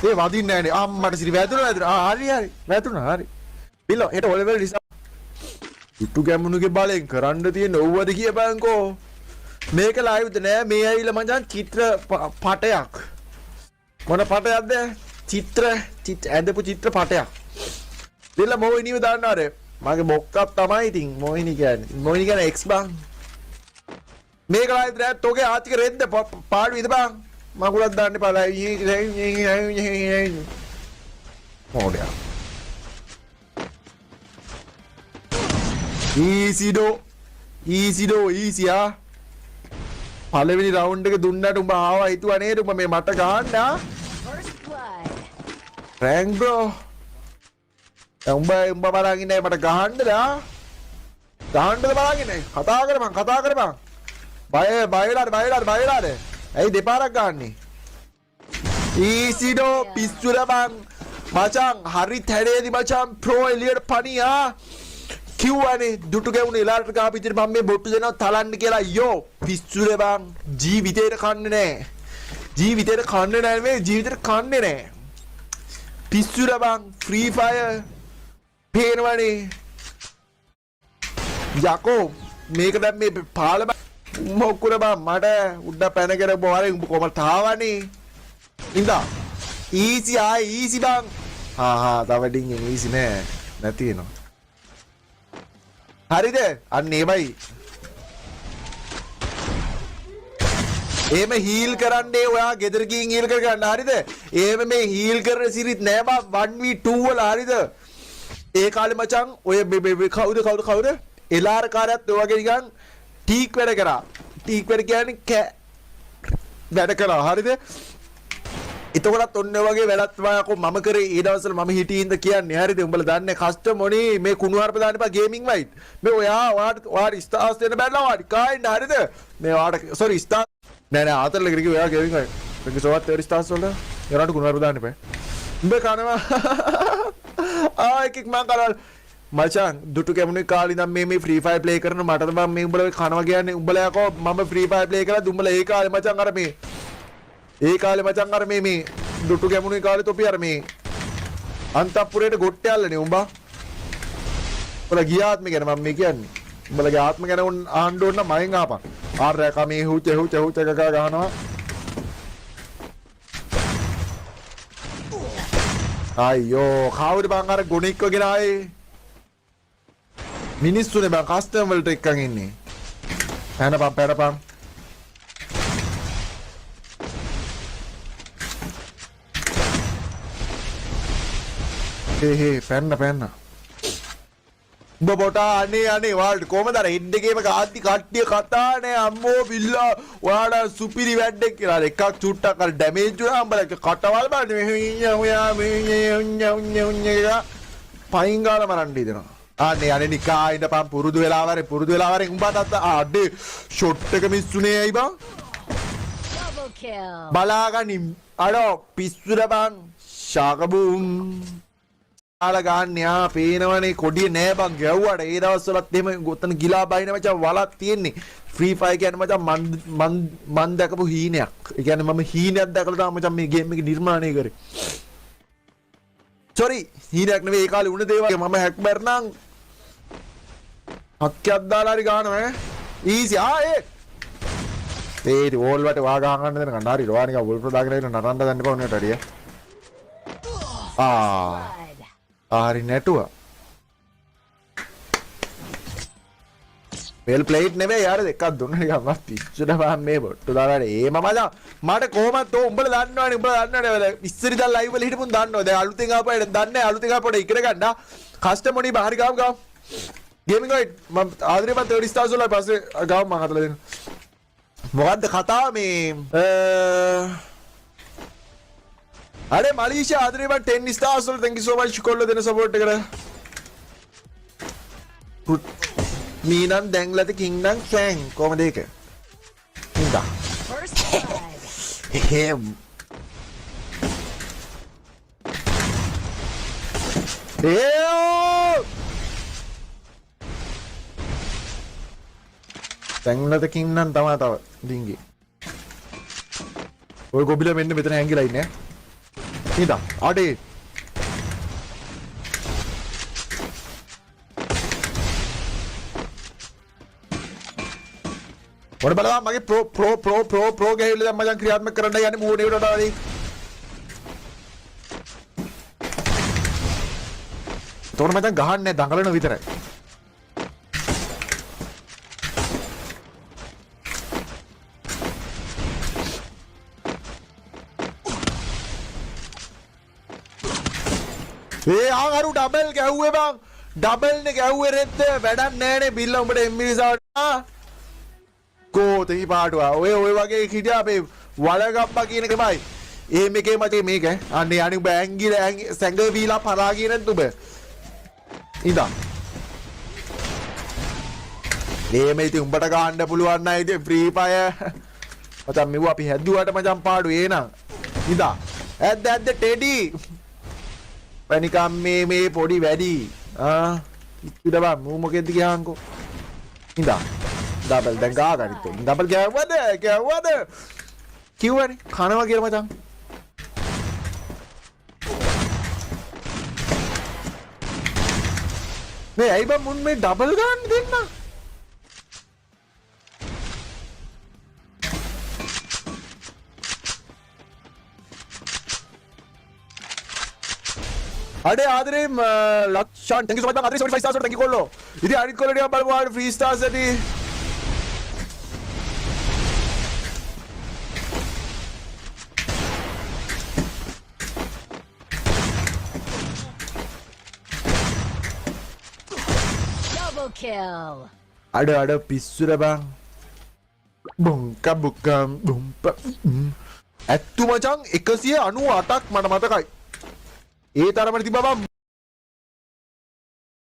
ඒ වදින්නේ නෑනේ. අම්මට සිරි වැදුනා වැදුනා. ආ හරි හරි. වැදුනා හරි. බිල්ල හෙට ඔය ලෙවල් රිසල්ට් ඉටු ගැමුණුගේ බලෙන් කරන්න තියෙන ඔව්වද කියපන්කෝ. මේක ලයිව්ද නෑ මේ ඇවිල්ලා මචං චිත්‍ර පටයක්. මොන පටයක්ද? චිත්‍ර චිත්‍ර ඇඳපු චිත්‍ර පටයක්. දෙල්ල මොහිනිව දාන්න අර. මගේ බොක්කක් තමයි ඉතින් මොහිනි කියන්නේ. මොහිනි කියන්නේ එක්ස් බං. මේක ලයිව් නෑ තෝගේ ආච්චික රෙද්ද පාඩු ඉද බං. මගුලක් දාන්න එපා ලයිව්. මොඩයා. ඊසි ඩෝ. ඊසි ඩෝ ඊසි ආ. පළවෙනි රවුන්ඩ් එක දුන්නට උඹ ආවා හිතුවා නේද උඹ මේ මට ගහන්න ආ? Rank bro. දැන් උඹ උඹ බලන් ඉන්නේ මට ගහන්නද ආ? ගහන්නද බලන් ඉන්නේ? කතා කරපන් කතා කරපන්. බය බය වෙලාද බය වෙලාද බය වෙලාද? ඇයි දෙපාරක් ගහන්නේ? ඊසි ඩෝ පිස්සුර බං. මචං හරි තැඩේදි මචං ප්‍රෝ එළියට පණි ආ. කිව්වනේ දුටු ගැමුණු එලාට ගාපු ඉතින් මම මේ බොට්ටු දෙනවා තලන්න කියලා. අයියෝ පිස්සුර බං. ජීවිතේට කන්නේ නෑ. ජීවිතේට කන්නේ නෑ නෙමෙයි ජීවිතේට කන්නේ නෑ. පිස්සුර බං ෆ්‍රී ෆයර් පේනවනේ. යකෝ මේක දැන් මේ පාලම මොකුර බං මට උඩ පැනගෙන උඹ වරේ උඹ කොහමද තාවනේ. ඉඳා ඊසි ආයි ඊසි බං. හා හා තව ඩින්ගෙන් ඊසි නෑ නැති වෙනවා. හරිද? අන්න ඒවයි. එහෙම හීල් කරන්නේ ඔයා ගෙදර ගිහින් හීල් කරගන්න හරිද? එහෙම මේ හීල් කරන සිරිත් නෑ බං 1v2 වල හරිද? ඒ කාලේ මචං ඔය මේ කවුද කවුද කවුද? එලාර කාරයත් ඔය වගේ නිකන් ටීක් වැඩ කරා. ටීක් වැඩ කියන්නේ වැඩ කරා හරිද? එතකොටත් ඔන්න ඔය වගේ වැඩක් තමයි අකෝ මම කරේ ඒ දවස්වල මම හිටියේ ඉඳ කියන්නේ හරිද? උඹලා දන්නේ කස්ටම් මොනේ මේ කුණු හarp දාන්න එපා ගේමින් වයිට්. මේ ඔයා ඔයාට ඔයාට ස්ටාර්ස් දෙන්න බැරිලා ඔයාට කායින්ද හරිද? මේ ඔයාට සෝරි ස්ටාර් නෑ නෑ ආතල් එකට කිව්වා ඔයා ගේමින් වයිට්. මේක සෝවත් 30 ස්ටාර්ස් වලට එයාට කුණු හarp දාන්න එපා. උඹ කනවා ආ එකෙක් මං කරවල මචං දුටු කැමුණේ කාලේ ඉඳන් මේ මේ ෆ්‍රී ෆයර් ප්ලේ කරන මට තමයි මේ උඹලා කනවා කියන්නේ. උඹලා යකෝ මම ෆ්‍රී ෆයර් ප්ලේ කරලා උඹලා ඒ කාලේ මචං අර මේ ඒ කාලේ මචං අර මේ මේ දුටු ගැමුණේ කාලේ තොපි අර මේ අන්තපුරේට ගොට්ටේ අල්ලනේ උඹා. උඹලා ගිය ආත්ම ගැන මම මේ කියන්නේ. උඹලගේ ආත්ම ගැන උන් අහන්න ඕන නම් මගෙන් අහපන්. ආර්ය කමේ හුච හුච හුච ගගා ගහනවා. අයියෝ කවුද බං අර ගොනෙක්ව ගෙන ආයේ? මිනිස්සුනේ බං කස්ටම් වලට එක්කන් ඉන්නේ. පැනපන් පැනපන්. හේ හේ පැන්න පැන්න. උඹ බොටා අනේ අනේ ඔයාලට කොහමද අර හෙඩ් එකේම ගාද්දි කට්ටිය කතා නෑ අම්මෝ බිල්ලා ඔයාලා සුපිරි වැඩක් කියලා. අර එකක් චුට්ටක් අර ඩැමේජ් වුණා උඹලා කටවල් බලන්න මෙහෙ ඔයා මේ පයින් ගාලා මරන්න හිතෙනවා. අනේ අනේ නිකා ඉඳපන් පුරුදු වෙලා වරේ පුරුදු වෙලා වරේ උඹ අතත් අඩේ ෂොට් එක මිස් වුණේ ඇයි බං? Double kill. බලාගනි අඩෝ පිස්සුද බං ශාකබූම් ආලා ගන්න යා පේනවනේ කොඩිය නෑ බං ගැව්වට ඒ දවස්වලත් එහෙම ගොතන ගිලා බයින මචං වලක් තියෙන්නේ. ෆ්‍රී ෆයර් කියන්නේ මචං මන් මන් මන් දැකපු හීනයක්. ඒ කියන්නේ මම හීනයක් දැකලා තමයි මචං මේ ගේම් එක නිර්මාණය කරේ. සෝරි හීනයක් නෙවෙයි ඒ කාලේ වුණ දේවල්. මම හැක් බැරනම් හක්කයක් දාලා හරි ගහනවා ඈ. ඊසි ආ ඒ ඒ ඉතින් වෝල් වට වා ගහ ගන්න දෙන කණ්ඩාරි රෝවා නිකන් වුල්ෆ් දාගෙන ඉන්න නටන්න දන්න එපා උනට හරිය. ආ හරි නැටුවා. වෙල් ප්ලේට් නෙවෙයි යාර දෙකක් දුන්න නිකන් මම පිස්සුද බං මේ බොට්ටු දාලා ඒ මම මට කොහොමද තෝ උඹලා දන්නවනේ උඹලා දන්නවනේ ඉස්සර ඉඳන් ලයිව් වල හිටපුන් දන්නවා. දැන් අලුතෙන් ආපු අය දන්නේ නැහැ. අලුතෙන් ආපු අය ඉගෙන ගන්න. කස්ටම් මොනි බහරි ගාව ගාව. ගේමින් වයිට් මම ආදරේ මම 30 ස්ටාර්ස් වල පස්සේ ගාව මම හදලා දෙන්න. මොකද්ද කතාව මේ අਰੇ මලීෂියා ආදරේ මම 10 ස්ටාර්ස් වල thank you so much කොල්ල දෙන සපෝට් එකට. මී නම් දැන් ලද කිං නම් ෆැන් කොහමද ඒක? ඉඳා. First blood. එහෙම. ඒෝ! දැන් ලද කිං නම් තමා තව ඩිංගි. ඔය ගොබිලා මෙන්න මෙතන හැංගිලා ඉන්නේ. ඉඳන් අඩේ ඔන්න බලන්න මගේ pro pro pro pro pro ගහවිල්ල දැන් මචං ක්‍රියාත්මක කරන්න යන්නේ මූණේ උඩට වලින්. එතකොට මචං ගහන්නේ දඟලන විතරයි. ඒ ආ අරු ඩබල් ගැහුවේ බං. ඩබල් නේ ගැහුවේ රෙද්ද වැඩක් නෑනේ බිල්ල උඹට එම්බි රිසාර්ට් ආ කෝ තෙහි පාටුවා. ඔය ඔය වගේ හිටියා අපේ වලගම්බා කියන එකමයි. එහෙම එකේ මචං මේක ඈ. අනේ අනේ උඹ ඇංගිලා සැඟවිලා පරා ගියේ නැද්ද උඹ? ඉඳන්. එහෙම ඉතින් උඹට ගහන්න පුළුවන් නම් ඉතින් ෆ්‍රී ෆයර්. මචං මෙව අපි හැදුවට මචං පාඩු ඒනම්. ඉඳන්. ඇද්ද ඇද්ද ටෙඩි. නිකන් මේ මේ පොඩි වැඩි. ආ ඉච්චුද බං මූ මොකෙද්ද ගියාන්කෝ. ඉඳන්. ඩබල් දැන් ගා ගනිත්. ඩබල් ගැව්වද? ගැව්වද? කිව්වනේ කනවා කියලා මචං. මේ ඇයි බං මුන් මේ ඩබල් ගන්න දෙන්න? අඩේ ආදරේ Lakshan thank you so much බං ආදරේ 75 stars වලට thank you කොල්ලෝ. ඉතින් අනිත් කොල්ලෝ ටිකක් බලමු ආ ෆ්‍රී ස්ටාර්ස් ඇති. Double kill. අඩ අඩ පිස්සුර බං. බුංක බුකම් බුම්ප. ඇත්තු මචං 198ක් මට මතකයි. ඒ තරමට තිබ්බා බං.